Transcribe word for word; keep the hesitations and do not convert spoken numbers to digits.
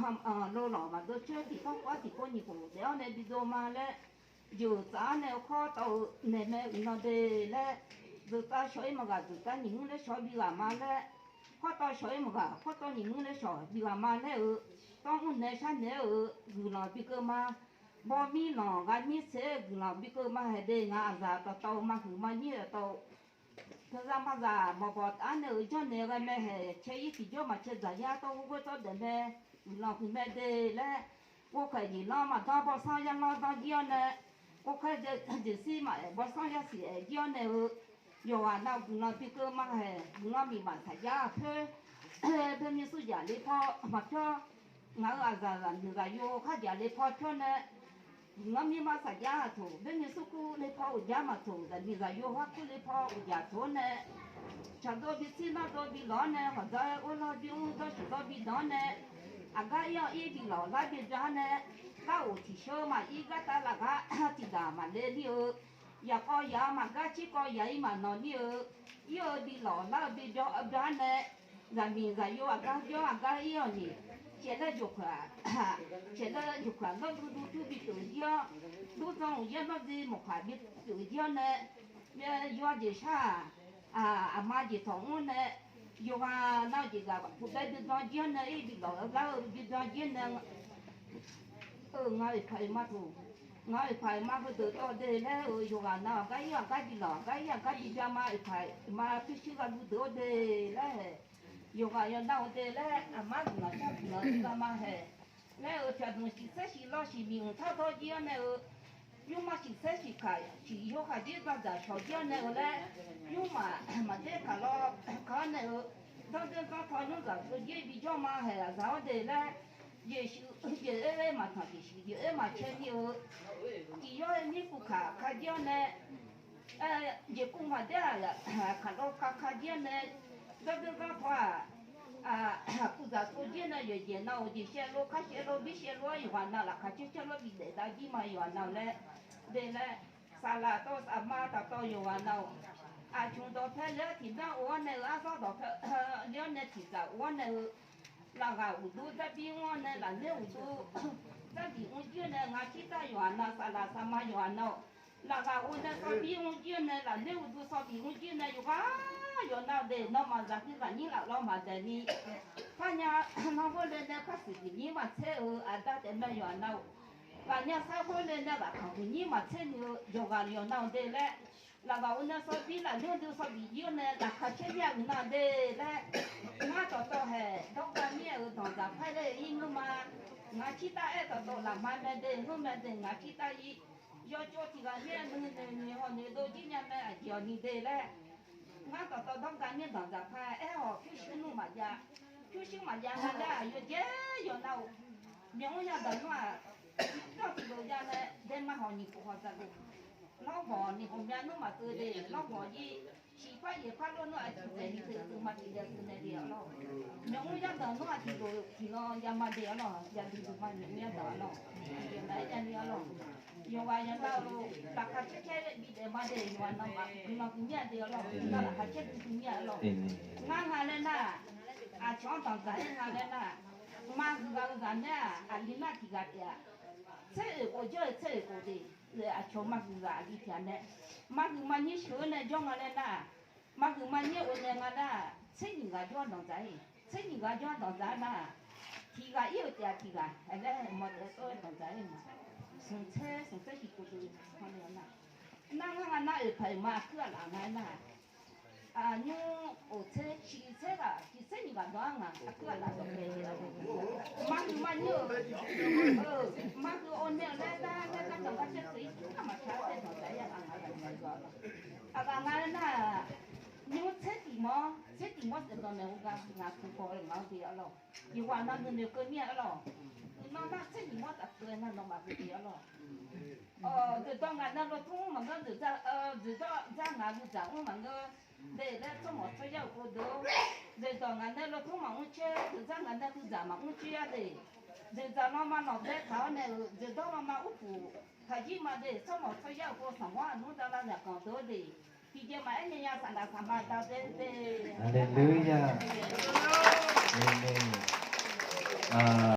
Lolawq maqdov coer tiqtawr kov-ar tiqpov nyiq khof daef-awr nae bidov ma laer, jeuq tsaf-awr nae awrkawr tawv-eu naeq mae uiqnan de laer, dzeuqtsav shawq-ir maqghaq dzeuqtsav nyiq muir laer shawq-eu bi ghaq ma laer, khawr tawv shawq-ir maqghaq khawr tawv nyiq muir laer shawq bi ghaq ma laer-eu, tawr mr naeq shar naeq-aer-euq guiqlanq bi keuv ma. Bawmir lanq ghaq mir tser-eu guiqlanq bi keuv ma haeq de. Ngaq aqzaq tawqtawv-eu maqhuiq maqnyir-eu tawv-eu, teuza mazaq mawqbawq taf-awr nae-euq janrnaeq ghae mae haeq, cae-ir tiqjawr maqcae dzaqyar tawr ghoer ghoer tawr daef mae. Guiqlanq huiq mae de laer, ghovkhaeq jeq lanr maqdanr bawsanr yar lanr danr jir-awr nae, ghovkhaeq jeq shir maqaef bawsanr yar siq aef jir-awr nae-eu, yawqghaq nav guiqlanq bi keuv ma haeq, guiqlanq miqmaf taqjar-aq poer, boermir surdaq le paw maqpyawr, ngaq-euq aqzaq zaqmiq zaqyo kharjaq le paw pyawr nae, guiqlanq mirma saqjar aqtoq, boermir surkur le paw uqjar maqtoq, zaqmiq zaqyo kharkur le paw uqjaq toq-awr nae, caqdov bi tsir nardov bi lawq-awr nae, hawqdzar-aer or lawr bi mr dawrshuq dawr bi danq-awr nae, aqgar ir-awr ir bi lawq lar bi bya-awr nae, lar-euq tiqsheur maqir gartav lafgar tiqdaq maqle lir-eu, yaqkawv yaq-eu maqgar cirkawv yaq-ir maqnawq lir-eu, ir-eu bi lawq lar-eu bi bya-awr nae, zaqmiq zaqyo aqgar jawr aqgar ir-awq ni, caeqlaer jawqkaq, caeqlaer jawqkaq lawr duidui tur bi pyeuf jir-awr, durdzan uqyaer nawr dui mawqkaq bi pyeuf jir-awr nae, yawr jeq shar-aq, aqma jeq tawq mr nae, yawqghaq nav-eu jeq gaq puqbae bi dan jir-awr nae, ir bi lawq lar-eu bi dan jir nae, eu, ngaq oeqpaq oeqma toq, ngaq oeqpaq oeqma heudeuq tawv de laer-eu, yawqghaq nav aqgar ir aqgar bi lawq aqgar ir aqgar bi bya ma, oeqpaq oeqma pyurshuir gharduq deuq-awr de laer haeq, yawqghaq yawqnav-eu de laer aqmar guiqlanq shar guiqlanq bi ga ma haeq laer-eu, pyaqdmq shiqsaer shiqlawr shiqmiq mqtar dawr jir-awr nae-eu, nymrma shiqsaer shiqkaq shiq yawkhaq jir dzaqdzaq shawq jir-awr nae-eu laer, nymrma maqder kaq lawr kaq-awr nae-eu, danrdoer danrtaw nymrzaq tsov jir bijawr ma haeq aqzaq-awr de laer, jeqshuif jeq-aer maqtanq tiqshuif jeq-aer maqcae ni-eu, tiq yawr-aer mirkuf kaq ka jir-awr nae, jeqkuv maqder-aq, kaq lawr ka ka jir-awr nae, danrdoer danrtaw-aq, kuvdzaq tsov jir nae yawqjeq nav-euq jeq shaev lor kar shaev lor bir shaev lor-aer yawqghaq nav laqkhaq caer caer lor bi daef dav jir ma yawqghaq nav laer, de laer, saqlaq tawv saqma taqtawv yawqghaq nav-euq, aqcmq dawqpae le-awr tiqdanr of-awr nae-eu, arzawr dawqpae le-awr nae tiqzaq of-awr nae-eu, lafghaq uqdur darbir mr-awr nae lafler uqdur darbir mr jir nae, ngaq tirtav yawqghaq nav saqlaq saqma yawqghaq nav-euq, lafghaq of nae sawrbir mr jir nae, lafler uqdur sawrbir mr jir nae, yawqghaq yawqnav-eu de nawmaf zaqkir zaqnyir laf lawr maqdaeq ni, parnya lanr khoer le nae par siq huiq nyir maqtser-euq aqda taef mae yawqghaq nav-euq, ghaqnya sar khoer le nae ghaqkanq huiq nyir maqtser ni-eu yawqghaq yawqnav-eu de laer, lafghaq of nae sawrbir lafler uqdur sawrbir jir-awr nae laqkhaq caer nya uiqnan de laer, ngar dawqtawv haeq dawrga mir-aer-euq danqdzaq par laer ir ngeur ma. Ngaq tirtav aer dawqtawv lafma mae de ngeur mae de ngaq tirtav ir, yawtsov tiq ghaq mir-aer nuinoeq noeq haw noeqdov jir nya mae aqjeq-awq ni de laer, ngar dawqtawv dawrga mir danqdzaq par aer-awq pyurshuir nmr maqjav, pyurshuir maqjav nga laer-aq yawjaer yawqnav-euq, myawq mr yadaq nmr-aq, tiqdawr tiqlof jav nae daema hawq nyiq khof hawq dzaqlof, lawrbawq nyiq khof myav nmr maqkeuv de lawrbawq jir, shiqpar yaeqpar lor nmr-aq tiqdzaeq ni teu teu ma tiqdzaeq teu nae de-awr lawr, myawq mr yadaq nmr-aq tiqlof tiqnan javma de-awr lawr, yadui dui ma myawq mr yadaq-awr lawr, yawqghaq aer javni-awr lawr, yawqghaq yawqnav-eu laqkhaq caer caer bidaef ma de yawqghaq navmaf guiqlanq huiq mir-a de-awr lawr, yawqghaq laqkhaq caer dui dui mir-a-awr lawr, ngar nga laer nar-aq, aqcawq-anr danqdzaq-aer nga laer nar-aq, maqhuiq ghaq-eu zaqmaer-aq aqli nar tiq ghaq taef-a, tser oeq khof jawr-eu tser oeq khof de, aqcawq maqhuiq ghaq aqli tiq ghaq nae, maqhuiq maqnyir sheuq-eu nae jawr nga laer nar-aq, maqhuiq maqnyir-eu nae nga nar-aq, tser nyiq ghaq jawr-anr danqdzaq-ir, tser nyiq ghaq jawr-anr danqdzaq-ar nar-aq, tiq ghaq ir-euq taef-a tiq ghaq aer laer mawq taef-aer tov-aer danqdzaq-ir ma. Smq tser smq tser shiq khof deuq-eu nar, nar ngar nga nar oeqpaq oeqma aqkuir aqlaf nga-aer nar-aq, aqnymr khof tser shiq tser ghaq shiq tser nyiq ghaq dawq-ar ngaq aqkuir aqlaf dawq bae-eu, maqhuiq maqnyir-euq, maqhuiq-awr nae-euq laer dar laer dar cawq gar caer teu-ir nar maqshar-aer tae danqdzaq-ir aqlaf nga-a. Aqlaf nga-aer nar-aq, nymr tser tiq mawr tser tiq mawr saef danq naeq-eu gar ngaq kuv paw-eu ngaq-anr de-awr lawr, yawqghaq nav nuinoeq keuv mir-a-awr lawr, uqnan nar tser nyiq mawr tafkeuv-aer nar nawmaf gu de-awr lawr, dzoeqdawq ngaq nae lotmr maqngeur, dzoeqdawq dzar ngaq guidzaq mr maqngeur, de laer tsawrmawq tsawryar-euq pov deuq-or, dzoeqdawq ngaq nae lotmr maqmr coer, dzoeqdzar ngaq nae guidzaq maqmr coer-a de, dzoeqdzaq lanma lanqbae taq-awr nae-euq dzoeqdawq lanma urpuq taqjir ma de, tsawrmawq tsawryar-euq pov sanqbof aqnmr dala zaqkanq deuq-or de, tiqjeq maqaer nya nya saqlaq saqma da de de. Haleluya. Amen.